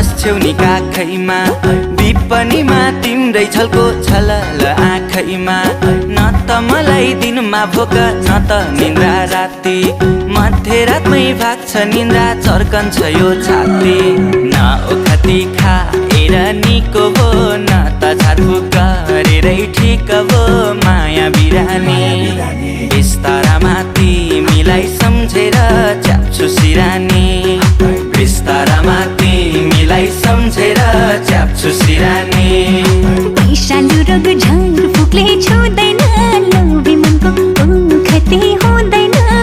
बस्छौ नि काखैमा विपनीमा तिम्रै छलको छलल आँखैमा न त मलाई दिनमा भोक न त निन्द्रा राति मध्यरातमै भाग्छ निन्द्रा चर्कन्छ यो छाती न ओखती खाएर निको भो न त झारफुक गरेरै ठिक भो माया बिरानी बिस्तारामाथि